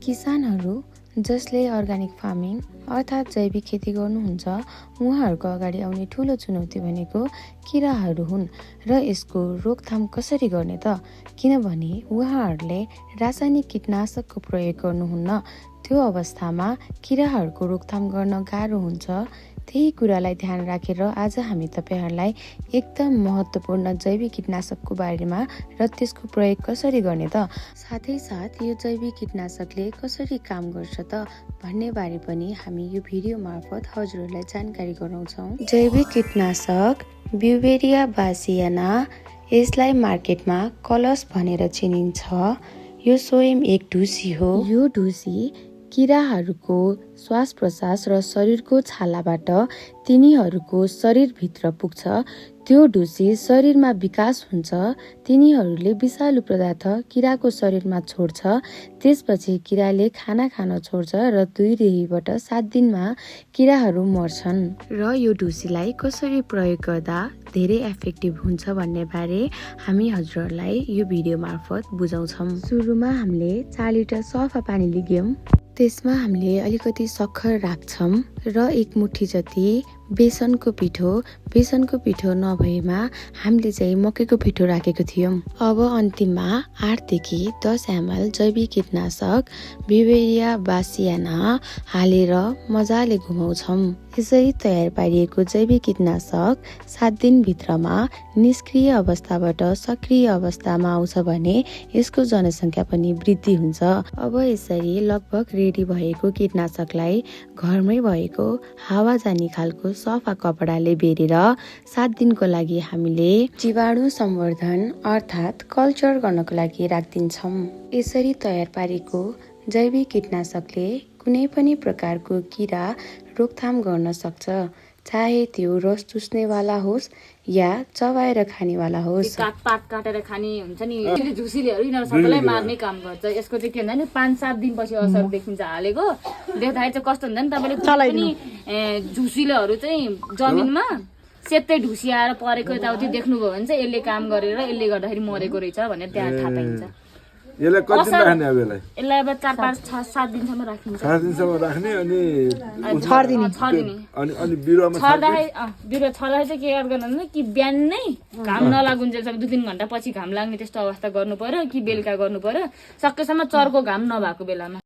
किसानहरू जसले organic farming अर्थात् जैविक खेती गर्नुहुन्छ उहाँहरूको अगाडि आउने ठुलो चुनौती भनेको किराहरू हुन् र यसको रोकथाम कसरी गर्ने त? किनभने उहाँहरूले रासायनिक कीटनाशकको प्रयोग गर्नुहुन्न। त्यो अवस्थामा किराहरूको रोकथाम गर्न गाह्रो हुन्छ। त्यही कुरालाई ध्यान राखेर आज हामी तपाईहरुलाई एकदम महत्त्वपूर्ण जैविक कीटनाशकको बारेमा र त्यसको प्रयोग कसरी गर्ने त, साथै साथ यो जैविक कीटनाशकले कसरी काम गर्छ त भन्ने बारे पनि हामी यो भिडियो मार्फत हजुरहरूलाई जानकारी गराउँछौँ। जैविक कीटनाशक ब्युवेरिया बासियाना, यसलाई मार्केटमा कलस भनेर चिनिन्छ। यो स्वयं एक ढुसी हो। यो ढुसी किराहरूको श्वास प्रश्वास र शरीरको छालाबाट तिनीहरूको शरीरभित्र पुग्छ। त्यो ढुसी शरीरमा विकास हुन्छ। तिनीहरूले विषालु पदार्थ किराको शरीरमा छोड्छ। त्यसपछि किराले खाना खान छोड्छ र 2देखिबाट 7 दिनमा किराहरू मर्छन्। र यो ढुसीलाई कसरी प्रयोग गर्दा धेरै इफेक्टिभ हुन्छ भन्ने बारे हामी हजुरहरूलाई यो भिडियो मार्फत बुझाउँछौँ। सुरुमा हामीले 4 लिटर सफा पानी लियौँ। त्यसमा हामीले अलिकति सक्खर राख्छौँ र 1 मुठी जति बेसनको पिठो नभएमा हामीले चाहिँ मकैको पिठो राखेको थियौँ। अब अन्तिममा 8 देखि 10 ml जैविक कीटनाशक ब्युवेरिया बासियाना हालेर मजाले घुमाउँछौँ। यसरी तयार पारिएको जैविक कीटनाशक 7 दिनभित्रमा निष्क्रिय अवस्थाबाट सक्रिय अवस्थामा आउँछ भने यसको जनसङ्ख्या पनि वृद्धि हुन्छ। अब यसरी लगभग रेडी भएको कीटनाशकलाई घरमै भएको हावा जाने खालको सफा कपडाले बेरेर 7 दिनको लागि हामीले जीवाणु सम्वर्धन अर्थात् कल्चर गर्नको लागि राखिदिन्छौँ। यसरी तयार पारेको जैविक कीटनाशकले कुनै पनि प्रकारको किरा रोकथाम गर्न सक्छ, चाहे त्यो रस चुस्नेवाला होस् या चबाएर खानेवाला होस्। पात काटेर खाने हुन्छ नि झुसीलेहरू, यिनीहरू सबैलाई मार्ने काम गर्छ। यसको चाहिँ के हुन्छ नि 5-7 दिनपछि असर देखिन्छ। हालेको देख्दाखेरि चाहिँ कस्तो हुन्छ नि, तपाईँले पनि झुसीलेहरू चाहिँ जमिनमा सेतै ढुसी आएर परेको यताउति देख्नुभयो भने चाहिँ यसले काम गरेर यसले गर्दाखेरि मरेको रहेछ भनेर त्यहाँ थाहा पाइन्छ। यसलाई कति दिन राख्ने अब यसलाई अब 4-5-7 दिनसम्म राखिन्छ। 7 दिनसम्म राख्ने अनि छर्दिने अनि बिरुवामा बिरुवा छर्दाखेरि चाहिँ के गर्नु भने कि बिहान नै घाम नलागुन्जेलसम्म 2-3 घण्टा पछि घाम लाग्ने त्यस्तो अवस्था गर्नु पर्यो कि बेलुका गर्नु पर्यो, सकेसम्म चर्को घाम नभएको बेलामा।